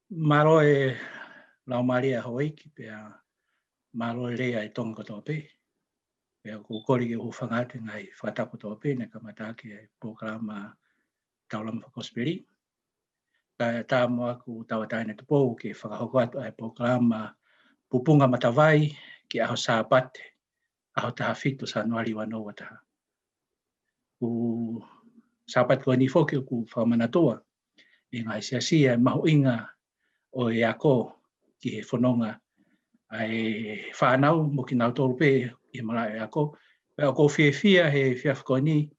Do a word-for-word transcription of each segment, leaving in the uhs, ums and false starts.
Mālō e laumālie ʻa houʻeiki pea mālō e lea ʻa e Tonga kotoa pē. Pea ʻoku ou kole ke u hūfanga atu he ngaahi fakatapu kotoa pē naʻe kamata ʻaki e polokalama Taulama Fakakosipeli. Kae ʻatā mo ʻeku tauʻatāina ʻi Tupou ke fakahoko atu ʻa e polokalama Pupunga Matavai ki he ʻaho Sāpate, ʻaho taha fitu Sānuali ua noa ua taha. Ko e Sāpate ko eni foki ʻoku fakamanatua ʻe he ngaahi siasi ʻa e mahuʻinga ʻo e ako ki he fononga ʻa e fānau mo kinautolu pē ʻi he malaʻe ako. Pea ʻoku ou fiefia he efiafi ko eni,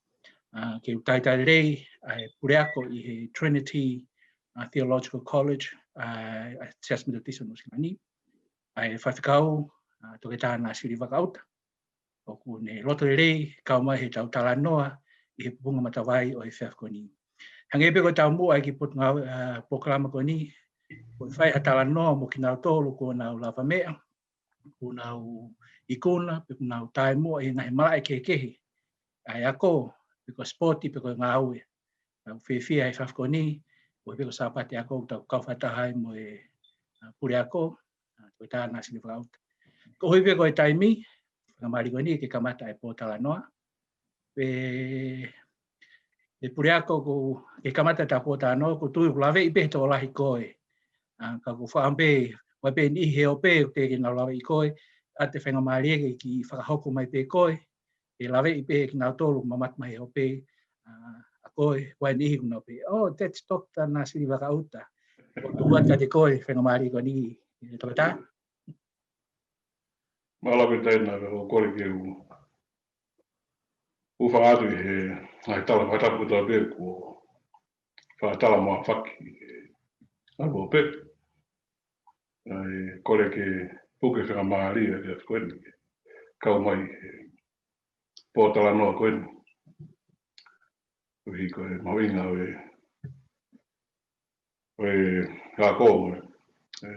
ʻa, ke u talitali lelei ʻa e puleako ʻi he Trinity, ʻa, Theological College, ʻa, ʻa e Siasi Metotisi ʻo Nuʻu Sila ni, ʻa e faifekau, ʻa, Toketā Nāsili Vakaʻuta, ʻoku ne loto lelei kau mai he tau talanoa ʻi he Pupunga Matavai ʻo e efiafi ko eni. Hangē pē ko e taumuʻa ʻa e kiʻi potungāue, ʻa, polokalama ko eni, ko e fai ha talanoa mo kinautolu kuo nau lavameʻa, kuo nau ikuna, pe kuo nau taʻemuʻa ʻi he ngaahi malaʻe kehekehe ʻa e ako, pe ko e sipoti, pe ko e ngāue. Pea ʻoku ou fiefia he efiafi ko eni, koeʻuhi pē ko e Sāpate ako, ʻoku tau kau fakataha ai mo e, ʻa, puleako, ʻa, Toketā Nāsili Vakaʻuta. Koeʻuhi pē ko e taimi, faingamālie ko eni ke kamata e pōtalanoa. Pea, ʻe puleako, ko e kamata ʻeta pōtalanoa, ʻoku ou tui ʻoku laveʻi pē he tokolahi koe. ʻA, ka ʻoku ou fakaʻamu pē, ʻoku ʻi ai pē niʻihi he ope ʻoku teʻeki ke nau laveʻi koe, ʻoatu e faingamālie ke kiʻi fakahoko mai pē koe, ʻe laveʻi pē kinautolu ʻoku mamata mai he ope, ʻa, ʻa koe, ʻoku ʻi ai e niʻihi ʻoku nau pehē, "Oh, that's Doctor Nāsili Vakaʻuta." ʻOku ou tuku atu kiate koe e faingamālie ko eni, ʻe Toketā. Mālō pē Taina, pea ʻoku ou kole ke u hūfanga atu ʻi he ngaahi tala fakatapu kotoa pē kuo fakatala mo ʻafaki ʻi he ʻaho pē. ʻA e kole ke puke faingamālie ʻa e efiafi ko eni ke kau mai he pōtalanoa ko eni. Koeʻuhi ko e mahuʻinga ʻo e, ʻo e ako, ʻo e, ʻe,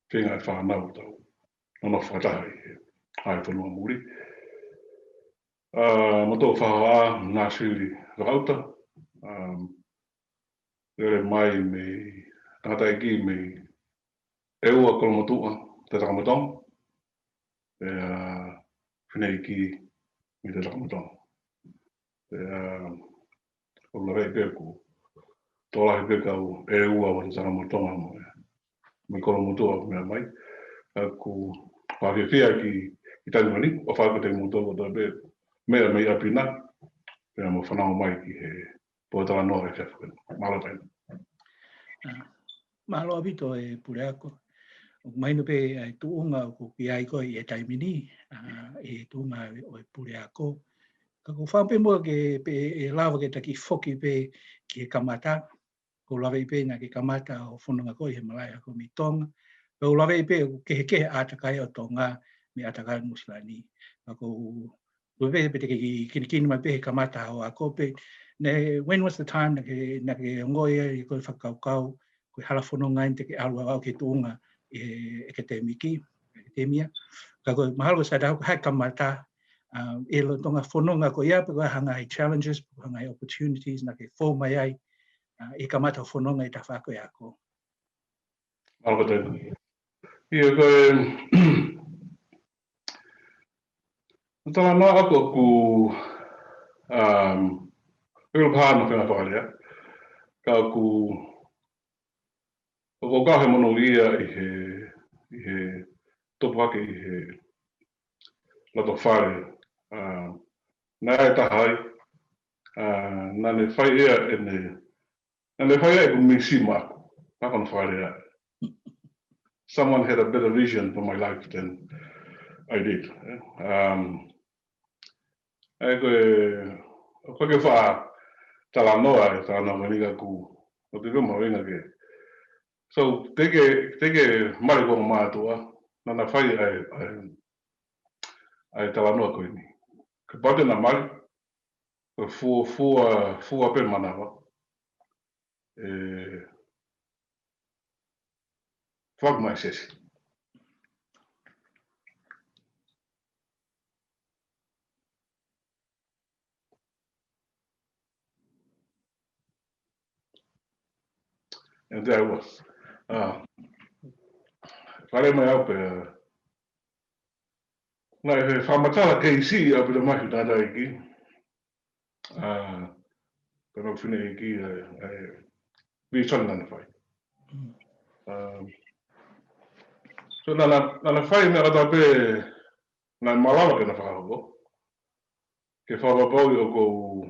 feinga e fānau tau nonofo fakataha ʻi he ʻa e fonua muli. ʻA, mo tō faha Nāsili Vakaʻuta, ʻa, lele mai mei, tangataʻeiki mei ʻEua, Kolomotuʻa, Tatakamotonga, pea fineʻeiki mei Tatakamotonga. Pea, ʻo laveʻi pē ʻoku tokolahi pē kau ʻEua mo Tatakamotonga mo e, mei Kolomotuʻa ʻoku meʻa mai. Ka ʻoku ou fiefia ki, ki he taimi ko eni, ʻofa atu kiate kimoutolu kotoa pē meʻa mei ʻapi na, pea mo fanongo mai ki he pōtalanoa ʻo e efiafi ko eni. Mālō Taina. ʻA, mālō ʻaupito e puleako. ʻOku mahino pē ʻa e tuʻunga ʻoku ke ʻi ai koe ʻi he taimi ni, ʻa, ʻi he tuʻunga ʻo e puleako. Ka ʻoku ou fakaʻamu pē muʻa ke, pē ʻe lava ke ta kiʻi foki pē ki he kamata, ʻoku ou laveʻi pē naʻa ke kamata hoʻo fononga ko ē he malaʻe ako mei Tonga. Pea ʻoku ou laveʻi pē ʻoku kehekehe ʻa e ʻātakai ʻo Tonga mei he ʻātakai Nuʻu Sila ni. Ka ʻoku ou, ʻoku ou pehē pē te ke kiʻi kinikini mai pē he kamata hoʻo ako pē. Naʻe, when was the time naʻa ke, naʻa ke ongoʻi ai ko e fakakaukau, ko e hala fononga eni te ke ʻalu ʻo aʻu ki he tuʻunga ʻi he ʻekatēmiki, ʻekatēmia. Ka ko e mahalo ko e sātau, ko e hā e kamata, ʻa, ʻi he lolotonga fononga ko ia pe ko e hā e ngaahi challenges, pe ko e hā e ngaahi opportunities naʻa ke fou mai ai, ʻa, ʻi he kamata hoʻo fononga ʻi he tafaʻaki ʻo e ako. Mālō Taina. ʻIo ko e, talanoa ʻaku ʻoku, um, ʻikai ke u pehē ʻe au ha fakalea. Ka ʻoku, ʻoku ou kau he monūʻia ʻi he, ʻi he tupu hake ʻi he loto fale, um, naʻe ʻi ai e taha ai, uh, naʻa ne fai ʻe ia ʻene, naʻa ne fai ʻe ia ʻeku misi maʻaku, ʻa ko hono fakalea. Someone had a better vision for my life than I did. Eh? Um, ʻa ia ko e, ʻoku ke faʻa talanoa, e talanoa ko eni ka ʻoku, ʻoku te pehē mahuʻinga ke. So, te ke, te ke mali ko mātuʻa, naʻa na fai ʻa e, ʻa e, ʻa e talanoa ko eni. Kapau te na mali, ko e fua, fua, fua pē manava. ʻE, fuak mai sesi. And there I was. ʻA, fale mai au pē, naʻe fakamatala kei siʻi ʻaupito mai ʻa e tangataʻeiki. ʻA, pea mo e fineʻeiki, ʻa e, ʻa e vīsone naʻa na fai. ʻA, so naʻa na, naʻa na fai meʻa kātoa pē naʻe malava ke na fakahoko. Ke fakapapauʻi ʻoku ou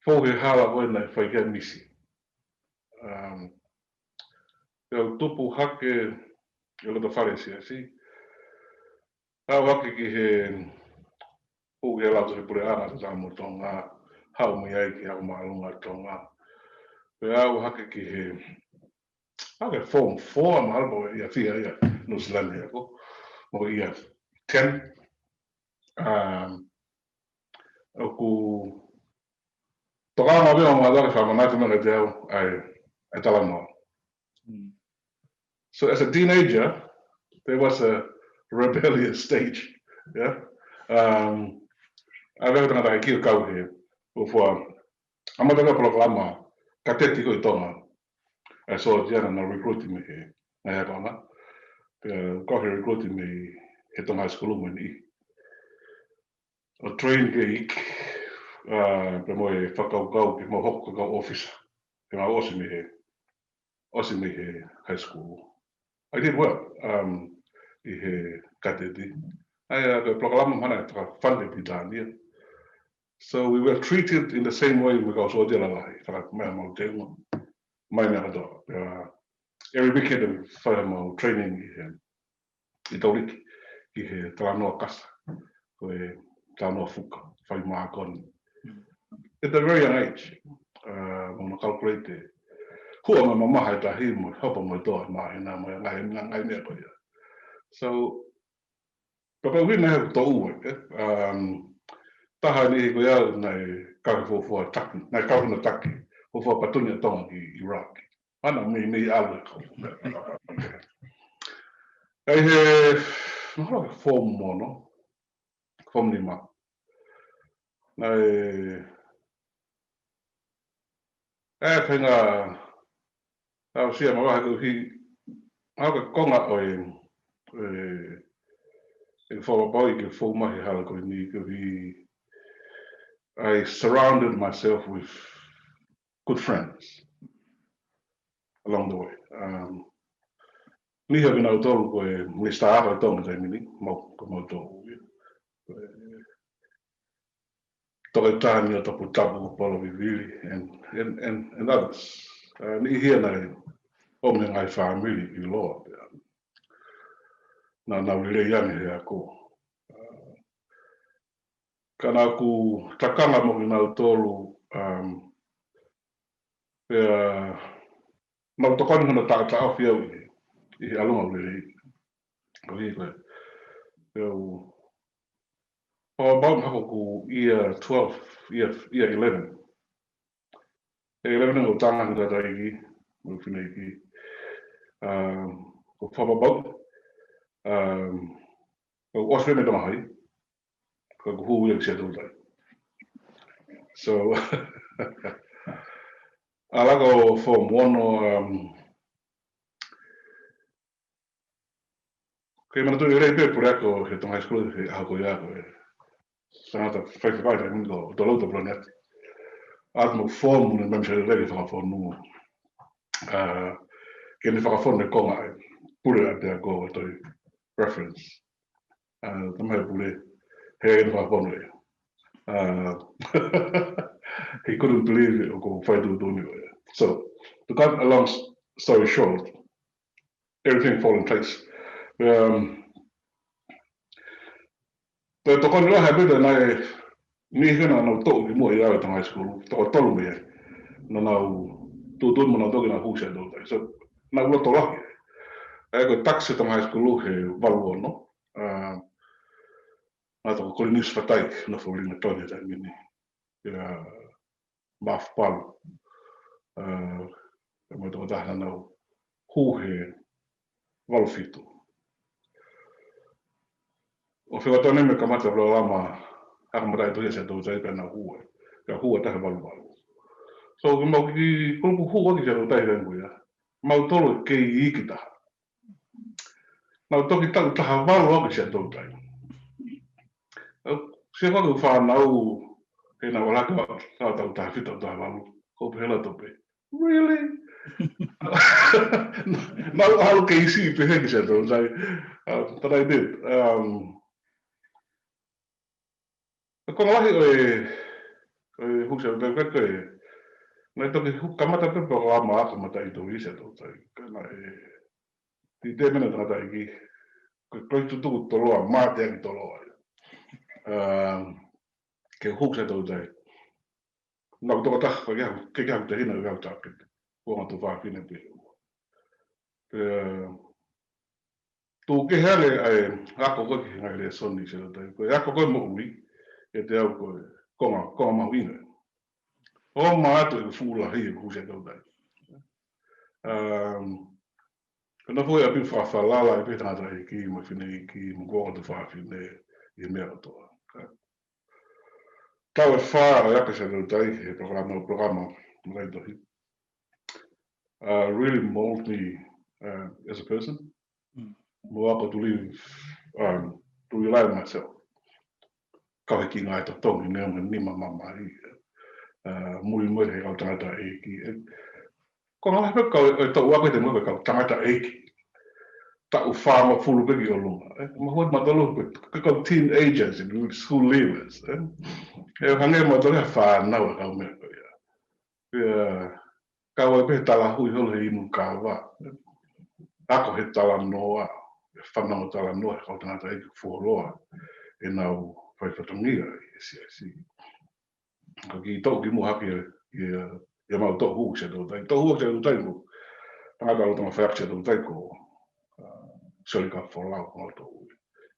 fou he hala ko ē naʻe fai ki ai e misi. Um, pea u tupu hake ʻi loto fale siasi. Haʻu hake ki he, hū ki he lautohi puleʻanga ʻo Samoa mo Tonga, haʻu mei ai ki he Ako Māʻolunga ʻo Tonga. Pea haʻu hake ki he, haʻu ki he form four mahalo pē ia fia ia Nuʻusila ni ako. Mo ia ten. Um, ʻoku tokanga pē ʻa mātuʻa ke fakamanatu mai kiate au ʻa e, ʻa e talanoa. Mm. So as a teenager, there was a rebellious stage. Yeah. Um, ʻa e tangataʻeiki ʻo kau he, ʻo fua, ʻa mātuʻa polokalama kateti ko ē ʻi Tonga. ʻA e sōtia naʻa na recruit mei he, naʻe hapa na. Pea kau he recruit mei he Tonga High School mo eni. ʻO train ke ik, uh, pea mo e fakakaukau ke mau hoko ko e kau officer. Ke mau ʻosi mei he, ʻosi mei he high school. I did well, um, ʻi he kateti. ʻA ia, uh, ko e polokalama mahalo naʻe fakafund ʻe Pilitānia. So we were treated in the same way mo e kau sōtia lalahi. Faka mai mau teunga. Mai meʻa kātoa. Uh, every weekend we fai mau training ʻi he ʻi Tauliki, ʻi he talanoa kasa, ko e talanoa fuka, fai mākoni. At a very young age, uh, mo na calculate, hua mai mamaha e tahi mo hopo mo e toa, māhina mo e ngaahi, ngaahi, ngaahi meʻa ko ia. So, pea pau hina he toʻu e, um, taha ni ko ia naʻe kau he fuofua taki, naʻe kau he taki, fuofua patunia Tonga ki Iraq. Ana mei, mei ʻalu e kau. ʻI he, mahalo ko e form ono, form nima. Naʻe, ʻe, feinga, au sia ma waha ko hi, au ka konga ʻo e, e, e fakapapauʻi ke fou mai he hala ko eni ko hi, I surrounded myself with good friends along the way. Um, niʻihi ʻo kinautolu ko e minisitā ʻa Tonga taimi ni, mau, ko mau tō. Ko e Toketā Niuatoputapu ko Paula Vivili and, and, and, and others. Uh, niʻihi ia naʻe ʻomi he ngaahi fāmili ʻi loa pea. Naʻa nau lelei ange he ako. Uh, ka naʻa ku takanga mo kinautolu, um, pea mau tokoni hono taʻataʻofi au ʻi, ʻi he ʻalunga ʻo lelei. Ko hi ko e, pea u, ʻo mau hako ku year twelve, year, year eleven. Year eleven ʻo tanga ki tataiki, mo fineiki. Um, ko fakapapau, um, ko ʻosi me Tonga High. Ka ku hū ia ki Siaʻatoutai. So, ʻa ia ko e form ono, um, ke manatu lelei pē puleako he Tonga High School he ʻaho ko ia ko e. Tangata fai fakaʻai fai miko, tolo to planet. ʻA ia mo e form mo e meʻa lelei ke fakafonu. Uh, ke ne fakafonu e konga e pule ʻa e ako ʻo e toi reference. Uh, tamai pule, he ʻene fakafono ia. Uh, he couldn't believe it, ʻoku fai tuʻutuʻuni ia. So, to cut a long s-, story short, everything fall in place. Um, pea tokoni lahi pē naʻe, niʻihi naʻa nau toʻo ki muʻa ia ʻi Tonga High School, toko tolu mei ai. Naʻa nau tuʻutuʻuni mo nau toki nau hū Siaʻatoutai. So, naʻa nau loto lahi. ʻA ia ko e tax ʻa Tonga High School he valu ono. Uh, naʻa toko Koliniusi Fataiki, nofo ʻi Ringatoni taimi ni. Ia, Mafu Palu. Uh, mo e tokotaha naʻa nau hū he valu fitu. ʻO fekauʻaki mo e kamata polokalama, ʻa e kamata ʻi Tonga Siaʻatoutai pea nau hū ai. Pea hū ʻa e taha valu valu. So, ke mau ki kulupu hū ʻaki Siaʻatoutai he taimi ko ia. mautolu e kei iiki taha. Naʻa ku toki taʻu taha valu au ki Siaʻatoutai. Sia ko ʻeku fānau, he naʻa ku ʻalu hake ʻo taʻu taha fitu, taʻu taha valu. Ko pehē la tope. Really? Naʻa ku ʻalu kei siʻi pehē ki Siaʻatoutai. Um, but I did. Um, Ko e konga lahi ʻo e, ʻo e hū Siaʻatoutai ko e, naʻe toki hū kamata pē polokalama ako mataʻitohi ʻi Siaʻatoutai. Ka naʻe, ti te mena tangata iki, ko e koi tutuku toloa, mate aki toloa. Um, ke hū Siaʻatoutai. Naʻa ku tokotaha, ko e ke hau, ke ke hau tahina, ke hau tākete. Ko ngā tō fāfine pē. Pea, tuku kehe ange ʻa e ako ko ē ki he ngaahi lēsoni Siaʻatoutai. Ko e ako ko ē moʻui, ʻiate au ko e konga, konga mahuʻinga. ʻO ma atu e fuʻu lahi e hū Siaʻatoutai. Um, ko e nofo ʻi ʻapi fakafalala ʻi pē tangataʻeiki, mo e fineʻeiki, mo e kuonga tō fāfine, ʻi he meʻa kotoa. Taʻu ʻe fā ʻo e ako Siaʻatoutai, he polokalama, polokalama mataʻitohi. Uh, really mold me, uh, as a person. Mm. Mo ako to live, um, to rely on myself. Kau he ki ngāue totongi, neongo e nima mamahi. Uh, mui mui he kau tangataʻeiki. Ko e ngaahi pē kau e tau ako te mo kau tangataʻeiki. Taʻu fāngofulu pē ki ʻolunga. Eh? Mahua matolu pē, ko e kau teenagers and school leavers. Eh? He hangē matolu he fānau ʻa e kau meʻa ko ia. Pea, kau ai pē he talahui holo he inu kava. Ako he talanoa, he fanongo talanoa, he kau tangataʻeiki fuoloa. ʻEnau fai fatongia ʻi he siasi. Ka ki toʻu kimuʻa hake ʻi, ʻi, ʻi heʻemau toʻu hū Siaʻatoutai. Toʻu hū Siaʻatoutai mo tangata ʻo tama faiako Siaʻatoutai ko, uh, Sioli Kafolau ko mau toʻu.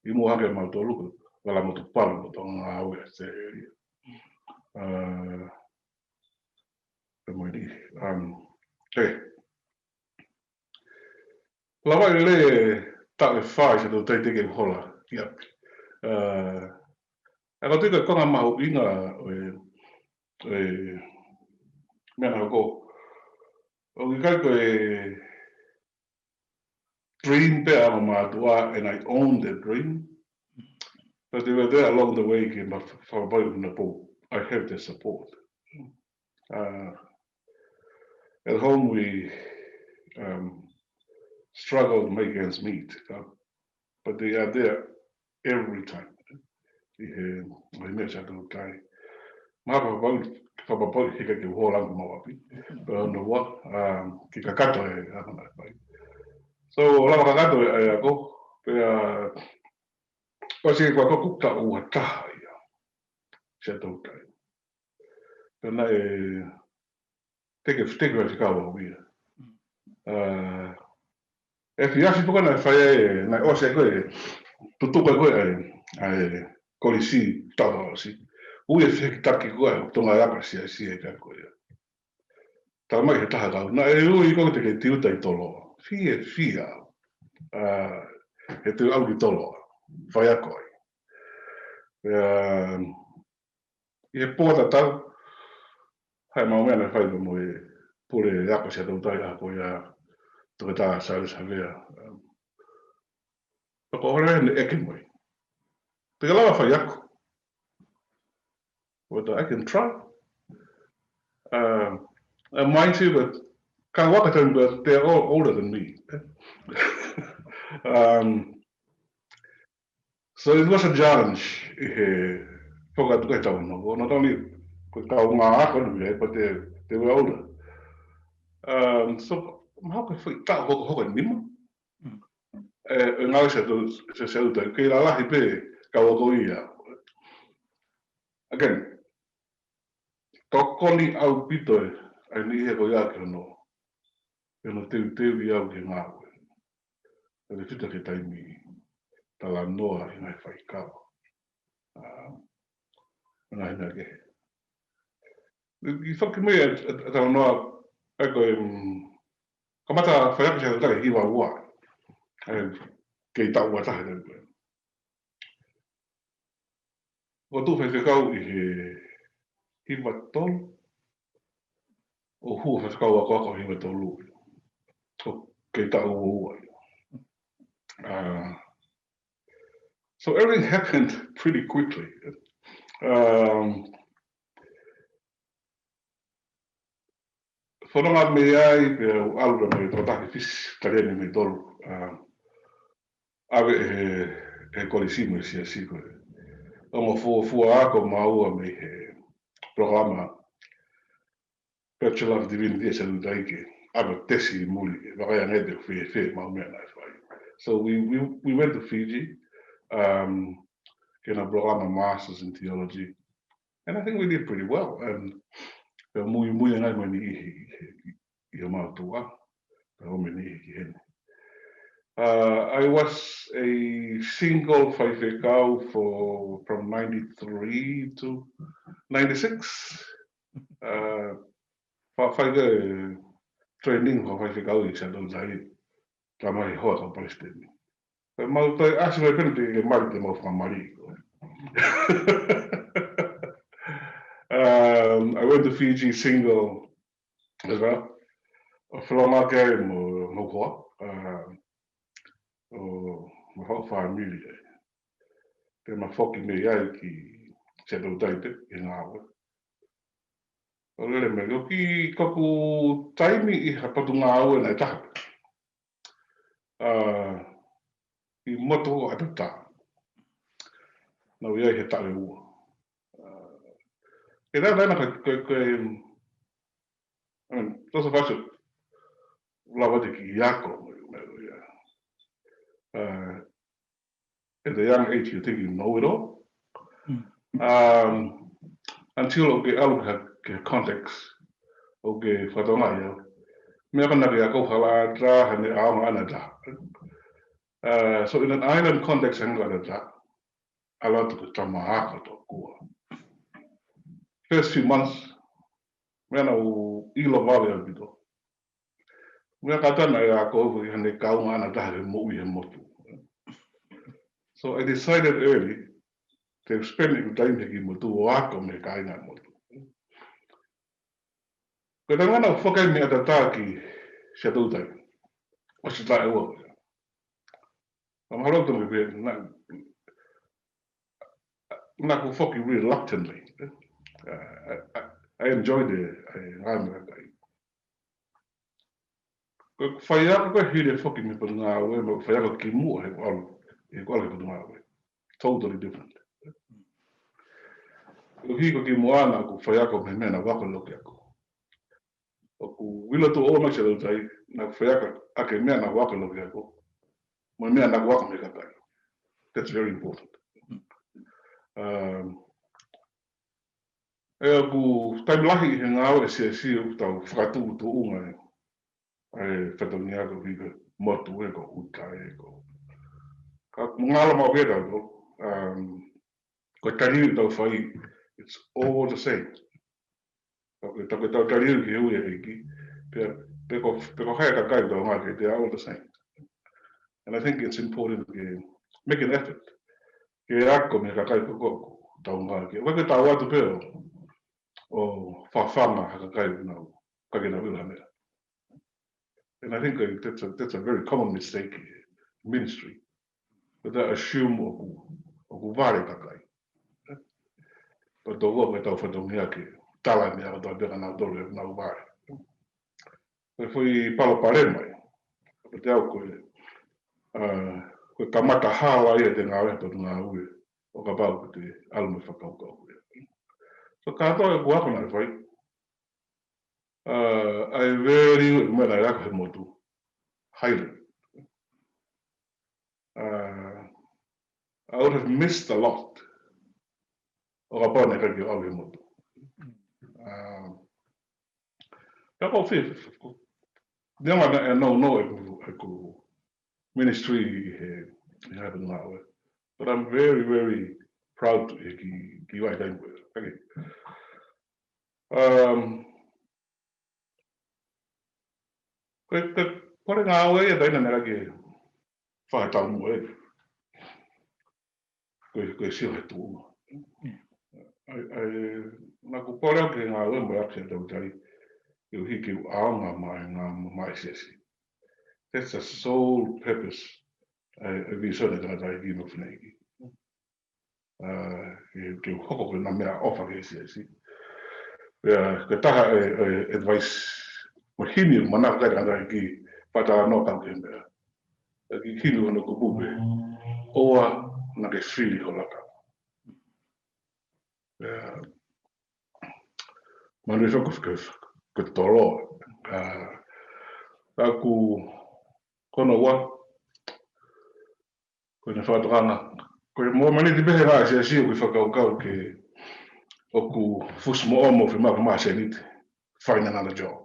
ʻI muʻa hake mautolu ko Lala Motupalu ko Tonga Ngāue Australia. Uh, pea mo eni. Um, eh, Lava ʻi he taʻu ʻe fā ʻi Siaʻatoutai te ke hola ki ʻapi. Uh, ʻa e kau tui ko e konga mahuʻinga ʻo e, ʻo e meʻa naʻa ku, ʻoku ʻikai ko e dream pē ʻa mātuʻa, and I own the dream. But they were there along the way ke ma fakapapauʻi ʻoku na pō. I have their support. Uh, at home we, um, struggle to make ends meet, uh, but they are there every time. ʻI he, ʻi he meʻa Siaʻatoutai. Ma fakapapau, fakapapau he ka ke hola mo ʻapi. Pea no wa, um, ke kakato e, a, na pai. So, lava kakato e, e ako, pea, uh, ʻosi ko ʻeku taʻu ua taha ia. Siaʻatoutai. Pea naʻe, teke, teke fai fekau au ia. Uh, e fiasi poko naʻe fai e, naʻe ʻosi ko e, tutuku ko e, ʻa e, ʻa e, kolisi tava ʻosi. Ui e fekitaki ko e, Tonga e ako siasi e ka ko ia. Tau mai he taha kau, naʻe ui ko e te ke tiuta ʻi Toloa. Fie, fia. Uh, he te au ki Toloa. Faiako ai. Um, ʻI he pō tatau, ʻi heʻemau meʻa naʻe fai mo e pule ako Siaʻatoutai ʻa ko ia Toketā Silas Havea. Um, pea ko e hora ʻe ʻeke mai. Te ke lava faiako? Well, I can try. Um, and mind you, but kau ako taimi, but they're all older than me. Um, So it was a challenge ʻi he foka atu kai tau no. Not only ko e kau ngā ako no, but they, they were older. Um, so, mahalo ko e foʻi taʻu hoko, hoko nima. Mm. E, e ngāue Siaʻatoutai, Siaʻatoutai, kei lalahi pē kau ako ia. Again, tokoni ʻaupito e, ʻa e niʻihi ko ia ki hono, ki hono teuteuʻi au ki he ngāue. Ka te fita ke taimi talanoa ʻi he ngaahi faikava. Ah, ngaahi meʻa kehe. ʻI he foki mai e, e, e talanoa, ʻa e ko e, mm, kamata faiako Siaʻatoutai hiva ua. ʻA e kei taʻu ua taha te ko e. ʻO tuʻu faifekau ʻi he hiva tolu, ʻo hū faifekau akoako hiva tolu. Ko e taʻu ua ua. Uh, so everything happened pretty quickly. Um, fononga mei ai pea u ʻalu mei Toketā ki Fisi, Taliani mei tolu. Uh, ʻave he, he kolisi mo e siasi ko ē. Ongo fuofua ako maua mei he polokalama Bachelor of Divinity ʻa Siaʻatoutai ke ʻave tesi muli ke vakai ange te fēfē ʻemau meʻa naʻe fai. So we, we, we went to Fiji, um, ke na polokalama Masters in Theology. And I think we did pretty well. And pea muimui ange mo e niʻihi ʻi, ʻi, ʻi homau tuʻa. Pea ʻomi e niʻihi ki heni. Uh, I was a single faifekau for, from ninety-three to ninety-six. Uh, fa-, fai ke training fakafaifekau ʻi Siaʻatoutai. Talamai ʻe he hoa ʻo e palesiteni, pea mau toe ʻasi mai pē ʻo te ke mali te mau fakamali. Um, I went to Fiji single as well. ʻO fononga ʻaki ai mo, mo e hoa, uh, ʻo mo hoku fāmili ai. Pea ma foki mei ai ki Siaʻatoutai pē, ʻi he ngāue. ʻO lele mai, ʻo ki ko ʻeku taimi ʻi ha potungāue naʻe taha. Uh, ʻi motu ʻo ʻAtatā. Naʻá ku ʻi ai he taʻu ʻe ua. Uh, ʻe taha taha na ko e, ko e, ko e, I mean, those of us who lava te ki ako, mo, mo, yeah. Uh, at a young age, you think you know it all. Mm. Um, until ʻoku ke ʻalu ki ha, ki ha context, ʻoku ke fakatokangaʻi au. Meʻa ko ena ke ako hala ʻAtatā, hangē ʻaonga ʻAtatā. Uh, so in an island context, hangē ko ʻAtatā, ʻalu atu ko e tama ako tokua. First few months, meʻa naʻá ku ʻilo vave ʻaupito. Meʻa kātoa naʻe ako au ʻi haʻane kaunga ʻAtatā he moʻui he motu. So I decided early to spend ʻeku taimi he kiʻi motu ʻo ako mei he kāinga motu. Ko e taimi naʻá ku foki ai mei ʻAtatā ki Siaʻatoutai, ʻosi e taʻu ʻe ua. Ka mahalo ʻoku tonu ke pehē, naʻá, naʻá ku foki reluctantly. Uh, I, I, I enjoyed the, I, ngāue mo e kakai. Ko e faiako ko ē hili e foki mei he potungāue, mo e faiako kimuʻa heʻeku ʻalu, heʻeku ʻalu ki he potungāue. Totally different. Ko e hili ko ē kimuʻa naʻá ku faiako mei he meʻa naʻá ku ako ʻi he loki ako. ʻOku ʻilo atu ʻo mai Siaʻatoutai, naʻá ku faiako ʻaki e meʻa naʻá ku ako ʻi he loki ako, mo e meʻa naʻá ku ako mei he kakai. That's very important. Um, ʻa ʻeku taimi lahi ʻi he ngāue ʻa e siasi ʻoku tau fakatuʻutuʻunga ai ʻa e fatongia ko ē ʻi he motu ē, ko ʻuta ē, ko. Ka ʻoku ngalo maʻu pē tautolu, um, ko e tali ʻoku tau fai, it's all the same. Ko e, ko e tau tali ki he ui ʻa e ʻEiki, pe, pe ko, pe ko hai e kakai ʻoku tau ngāue kiate ia, all the same. And I think it's important to make an effort ke ako mei he kakai ko ē ʻoku tau ngāue ki ai. ʻOua ke tau ō atu pē ʻo, ʻo fafanga ha kakai ʻoku nau, ʻikai ke nau ʻilo ha meʻa. And I think that that's a, that's a very common mistake in ministry. Ko e assume ʻoku, ʻoku vale e kakai. Pea toki ʻoku ʻikai ke tau fatongia ke tala e meʻa kotoa pē kia nautolu ʻoku nau vale. Ko e foʻi palopalema ia. Pea te u ʻai ko e, uh, ko e kamata hala ia ʻete ngāue he potungāue, ʻo kapau ʻoku te ʻalu mo e fakakaukau ia. So kātoa ʻeku ako naʻe fai, uh, ʻa e value ʻeku meʻa naʻe ako he motu, highly. Uh, I would have missed a lot ʻo kapau naʻe ʻikai ke u ʻalu he motu. Uh, pea ko e fie, neongo naʻe nounou ʻeku, ʻeku ministry ʻi he, ʻi he ngāue. But I'm very, very proud ʻi he kiʻi, kiʻi vaʻe taimi ko ē. Okay. Um, ko e, ko e, ko e ngāue ia taina naʻe ʻikai ke fakataumuʻa ē. Ko e, ko e sio he tuʻunga. ʻA e, ʻa e, naʻá ku pole au ki he ngāue mo e ako Siaʻatoutai, koeʻuhi ke u ʻaonga maʻa e ngā, maʻa e siasi. That's the sole purpose ʻa e, ʻa e vīsone ʻa e tangataʻeiki mo e fineʻeiki. ʻA, ke, ke hoko ko e ngaahi meʻaʻofa ki he siasi. Pea, ko e taha e, e advice, mo e himi ʻoku manako ki ai e tangataʻeiki, fakatalanoa kau ki he meʻa. ʻA e kiʻi himi ʻoku ou puke. ʻOua naʻa ke fili ho laka. Pea, manu e faka-, faka-, fakatoloa. ʻA, ʻa ʻeku konga ua, ko ʻene fakatokanga. Ko e mo maniti pē he ngaahi siasi ʻoku fakakaukau ke ʻoku fusi mo ʻomo fe maka ma seniti. Find another job.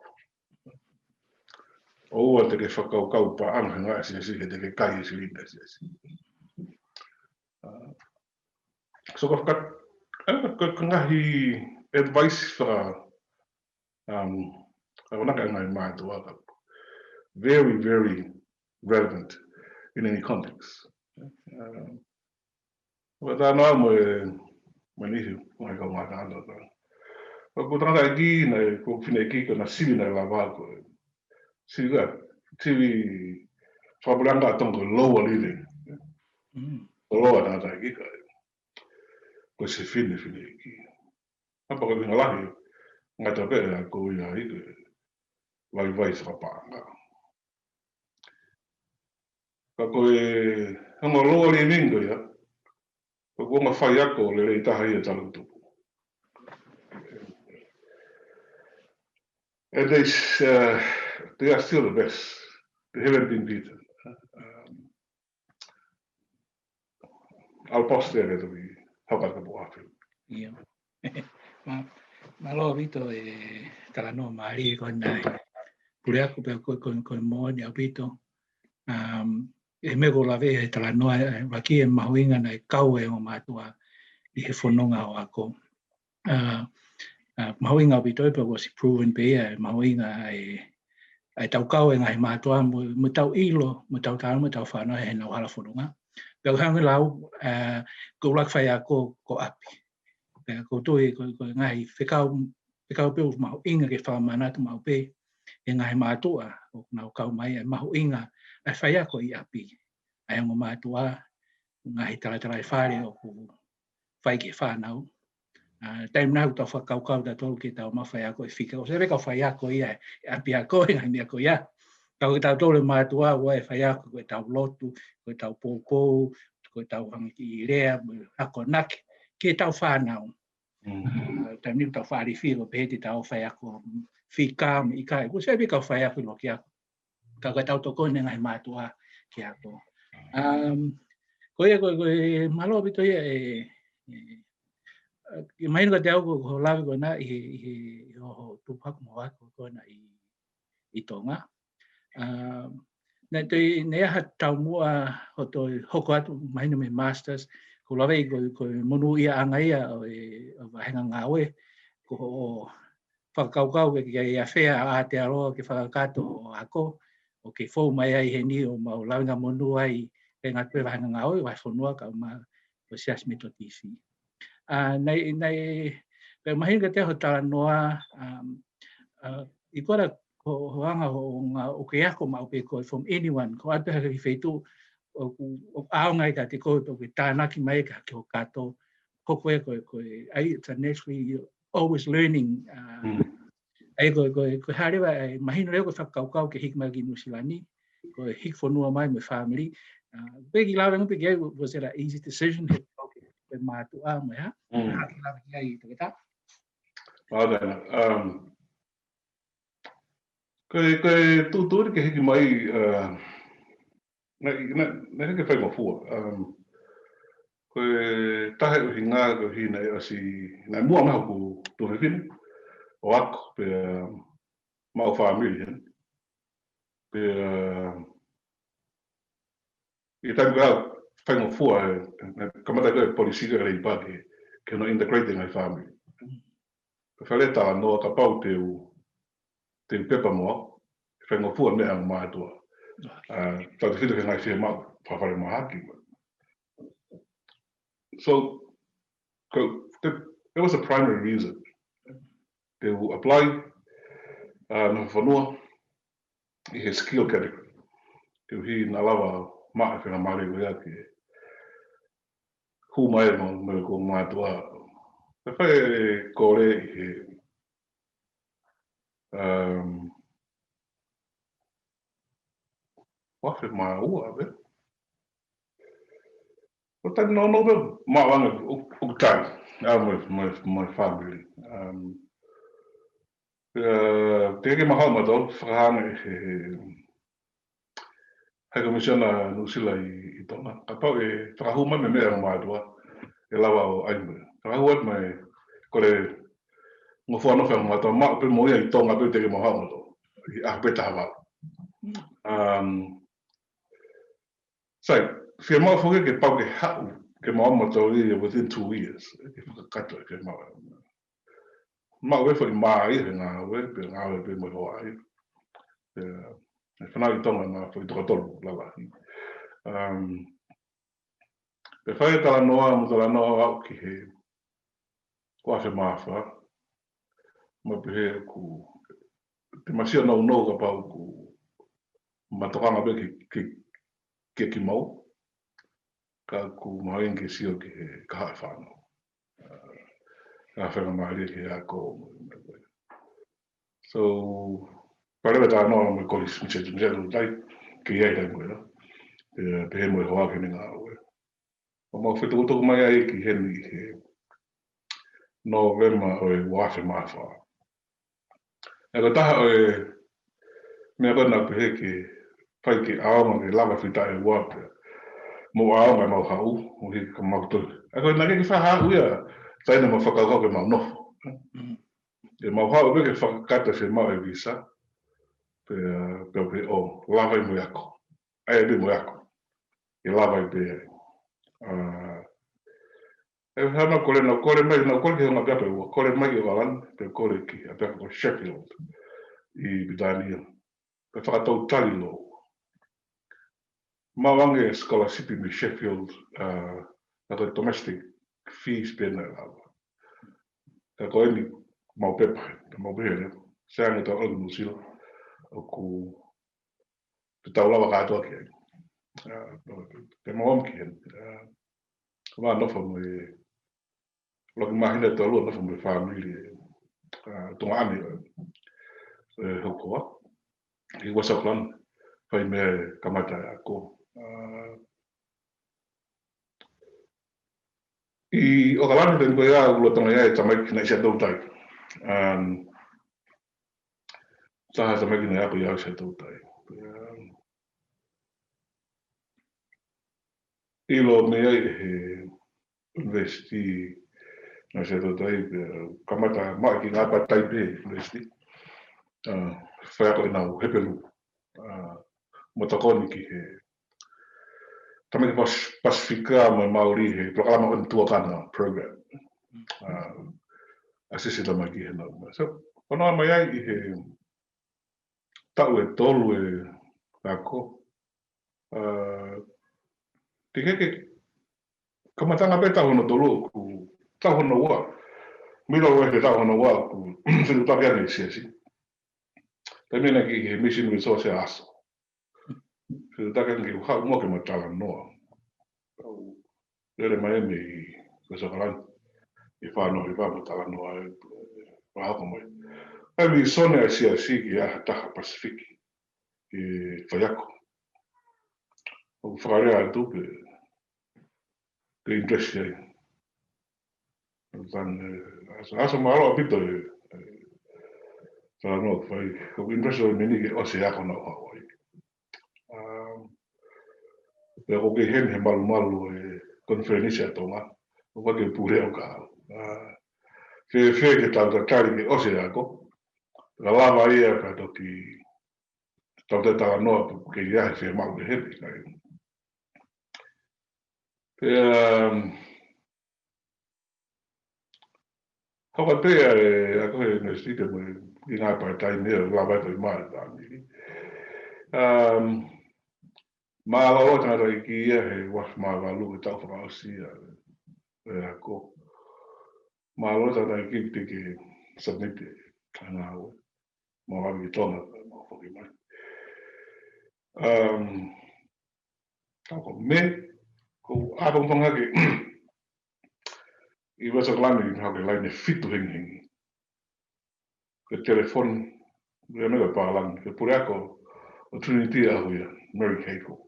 ʻOua te ke fakakaukau paʻanga he ngaahi siasi he te ke kai e silini ʻa e siasi. So ka, ka, ka, ka ngaahi advice faka, um, ka ko e ngaahi mātuʻa ka very, very relevant in any context. Um, ʻo ka tano mo e, mo e nihi, mo e kau mātuʻa ka. Ka ko e tangataʻeiki naʻe, ko e fineʻeiki ko ʻena sivi naʻe lava ko e. Sivi ka, sivi fakapulanga tonga ko e lower living. Mm. Ko e lower tangataʻeiki ka. Ko e sefine fineʻeiki. Hapa ko e ngalahi, ngata pē ʻa ko ia i ke vaivai fakapaʻanga. Ka ko e hanga loa li mingo ia, ko e kuonga faiako lelei taha ia talu tupu. And they, uh, they are still the best. They haven't been beaten. Um, I'll pause there, Letoki. How about the Boafi? ʻIo. Ma, mālō ʻaupito e talanoa mālie ko ena. Pule aku pē ko, ko, ko e moʻoni ʻaupito. Um, e meʻa ko e lave he talanoa, e, ʻaki e mahuʻinga naʻe kau e ongo mātuʻa ʻi he fononga ʻo e ako. ʻA, ʻa, mahuʻinga ʻaupito ia pea kuo ʻosi proven pē ia, e mahuʻinga e, e tau kau e ngaahi mātuʻa mo, mo tau ʻilo, mo tau tala, mo tau fānau he ʻenau hala fononga. Pea ko e hangē lau, ʻa, ko e ʻuluaki faiako ko ʻapi. Pea ko e tui, ko, ko e ngaahi fekau, fekau pē ʻoku mahuʻinga ke fakamanatu maʻu pē, e ngaahi mātuʻa, ʻoku nau kau mai, e mahuʻinga, e faiako ʻi ʻapi. ʻA e ongo mātuʻa, ngaahi talatalaifale ʻoku fai ki he fānau. ʻA, taimi naʻa tau fakakaukau tautolu ke tau maʻu faiako ʻi fika. ʻOku sai pē kau faiako ia, ʻi ʻapiako, ʻi he ngaahi meʻa ko ia. Ka ko tautolu e mātuʻa, ʻoku ʻi ai e faiako, ko e tau lotu, ko e tau poupou, ko e tau hanga ki lea, mo e akonaki, ki he tau fānau. Mm. ʻA, taimi ni tau fālifi, ko e pehē te tau faiako fika, mo e ʻikai. ʻOku sai pē kau faiako ʻi loki ako. Ka ko e tau tokoni e ngaahi mātuʻa ki he ako. Um, ko ia, ko, ko e mālō ʻaupito ia e, e, e, mahino kiate au ko, ko e lave ko ena ʻi he, ʻi he, ʻi he hoʻo, hoʻo tupu hake mo e ako ko ena ʻi, ʻi Tonga. Um, naʻe toe, naʻe ʻi ai ha taumuʻa hoʻo toe hoko atu, mahino mei he masters, ko e lave ko, ko e monūʻiaʻanga ia ʻo e, ʻo e vāhenga ngāue, ko hoʻo fakakaukau ke, ke ʻi ai ha fea ʻa Aotearoa ke fakakakato hoʻo ako, ʻo ke fou mai ai heni ʻo mau lavengamonū ai, ke ngāue pē vāhenga ngāue, vahefonua kae ʻumaʻā ko e Siasi Metotisi. ʻA, naʻe, naʻe, pea mahino kiate au hoʻo talanoa, um, uh, ʻi he ko e, ko, ko e anga hoʻo ngāue ʻoku ke ako maʻu pē koe from anyone, ko e ʻalu pē ha kiʻi feituʻu, ʻoku, ʻoku ʻaonga ai kiate koe, ʻoku ke tānaki mai ki ha kiʻi hoʻo kato, hoko ia ko e, ko e, ʻa ia, it's a naturally, you're always learning. Uh, Mm. ʻA ia ko e, ko e, ko e hā leva, ʻa e, mahino leva ko e fakakaukau ke hiki mai ki Nuʻusila ni, ko e hiki fonua mai mo e family. Uh, pea ke lave ange pē ki ai, was it an easy decision? He, okay, ko e mātuʻa mo e hā? Mm. Hā ke lave ki ai, Toketā? Mālō ʻena. Um, ko e, ko e tuʻutuʻuni ke hiki mai, uh, naʻe, naʻe, naʻe hiki faingofua. Um, ko e taha e ʻuhinga koeʻuhi naʻe ʻosi, naʻe muʻa mai hoku tuofefine ʻo ako, pea, um, maʻu fāmili heni. Pea, um, ʻi he taimi ko ia faingofua, e, e, kamata ko e policy ko e Labour ke, ke nau integrate e ngaahi fāmili. Pea fai e talanoa kapau te u, te u pepa mo au, faingofua meʻa ʻa e mātuʻa. ʻA, tautefito ki he ngaahi fiemaʻu fakafalemahaki. So, ko, that, that was the primary reason. Te u apply, uh, nofo fonua, ʻi he skill category. koeʻuhi naʻa lava maʻu e faingamālie ko ia ke hū mai mo, mo e ongo mātuʻa. Pea fai e kole ʻi he, um, ua afe mā ua pē. ʻO taimi nounou pē maʻu ange ʻo, ʻo tai. ʻA mo e, mo e, mo e family. Um, uh, teʻeki ke mau haʻu mautolu, fakahā ange ʻe he, he High Commissioner Nuʻusila ʻi, ʻi Tonga. Kapau ʻe fakahū mai e meʻa ʻa e ongo mātuʻa, ʻe lava ʻo ʻai mai. Fakahū atu mai, kole ngofua nofo e ongo mātuʻa, maʻu pē mo ia ʻi Tonga pē, teʻeki ke mau haʻu mautolu. ʻI he ʻaho pē taha valu. Um, sai, fiemaʻu foki ke pau ke haʻu, ke mau ō mautolu ia within two years. Ke fakakakato e fiemaʻu. Maʻu e foʻi mā ia he ngāue, pea ngāue pē mo e hoa ia. Pea, e fanauʻi Tonga naʻe foʻi toko tolu lalahi. Um, pea fai e talanoa, mo talanoa aʻu ki he ua afe mā fā. Mau pehē ʻoku, te mau sio nounou kapau ʻoku mau tokanga pē ki, ki, ki he kiʻi mau. Ka ʻoku mahino ke sio ki he kahaʻu e fānau. Uh, ka faingamālie ki he ako. So, pale pē talanoa mo e Kolisi Miseti, Miseti Tautai, ke ʻi ai e taimi ko ia. Pea, pehē mo e hoa ki heʻene ngāue. ʻO mau fetukutuku mai ai ki heni he Nōvema ʻo e ua afe mā fā. ʻA ia ko e taha ʻo e meʻa ko ē naʻa pehē ke fai ke ʻaonga ke lava fita e ua pea mo ʻaonga mau haʻu, ʻo hiki ka mau toe. ʻA ia ko e naʻe ʻikai ke faʻa haʻu ia, taina mau fakakaukau ke mau nofo. Mm. ʻE mau haʻu pē ke fakakakato e fiemaʻu e visa, pea, pea pehē ʻo lava ai mo e ako. ʻA ia pē mo e ako. ʻE lava ai pē ai. ʻA, ʻe hana kole, naʻa kole mai, naʻa kole ki he ongo ʻapiako ʻe ua, kole mai ki ʻAokalani, pea kole ki he ʻapiako ko Sheffield, ʻi Pilitānia. Pea fakatautali lōua. Maʻu ange scholarship mei Sheffield, uh, naʻa ko e domestic fees pē naʻe lava. Ka ko eni mau pepa, ka mau pehē leva. Sai ange tau ʻalu ki Nuʻusila, ʻoku te tau lava kātoa ki ai. Uh, pea mau ō mai ki heni. Uh, mau nofo mo e, ʻuluaki māhina ʻe tolu nofo mo e fāmili, uh, tuongaʻane, uh, ʻe hokoa. ʻI West Auckland, fai mei ai e kamata e ako. Uh, ʻi ʻAokalani pē ko ia ʻoku lolotonga ʻi ai e tamaiki naʻe ʻi Siaʻatoutai. Um, taha tamaiki naʻe ako ʻi ai ʻi Siaʻatoutai. Um, ʻilo mei ai ʻe he university naʻe ʻi Siaʻatoutai, pea kamata maʻu e kiʻi ngāue part-time pē he university. Uh, faiako ʻenau Hepelū. Uh, mo tokoni ki he tamaiki Pas-, Pasifika mo e Mauli he polokalama ko eni Tuakana program. Uh, assist e tamaiki heʻenau. So, ʻoku nau ō mai ai ʻi he taʻu ʻe tolu e ako. Uh, teʻeki ke kamata ange pē taʻu hono tolu ʻoku, taʻu hono ua. Milo ʻoku ʻi ai e taʻu hono ua ʻoku fetuʻutaki ange e siasi. Taimi naʻe ʻi he Mission Resource ʻa Aso. Fetuʻutaki ange ke u haʻu mo ke mau talanoa. Tau lele mai mei West Auckland. ʻI he fānau ʻi he fānau talanoa e, e, fakahoko mai. ʻA e vīsone ʻa e siasi ki he ʻaho ʻe taha Pasifiki. ʻE faiako. ʻOku fakalea atu pē, pē interest ai. Tan, e, Aso, Aso mālō ʻaupito e, e, talanoa ʻoku fai, ʻoku interest ʻo e mini ke ʻosi e ako naʻa ku haʻu ai. Um, pea ʻoku kei heni he malumalu e Konifelenisi ʻa Tonga, ʻoku ʻikai ke pule au ka au. Uh, fēfē ke tau tatali ke ʻosi e ako, ka lava ia ka toki tau te talanoa pu ke ia he fiemaʻu ke hepi, kai. Pea, um, hoko pē ʻa e, ʻa ko e university mo e kiʻi ngāue part-time ia, lava ai ko e mā e fāmili. Um, mālōlō tangataʻeiki ia he ua afe mā valu e taʻu fakaʻosi ia, e ako. Mālōlō tangataʻeiki te ke submit e ngāue. Mau ʻalu ki Tonga, mau foki mai. Um, Tau ko Mē, ko ʻapongipongi hake, ʻi West Auckland, ʻi hake laine fitu hengihengi. Ko e telefoni, ʻi he meʻa pālangi, ko e puleako ʻo Trinity ʻa ia, Mary Cagle.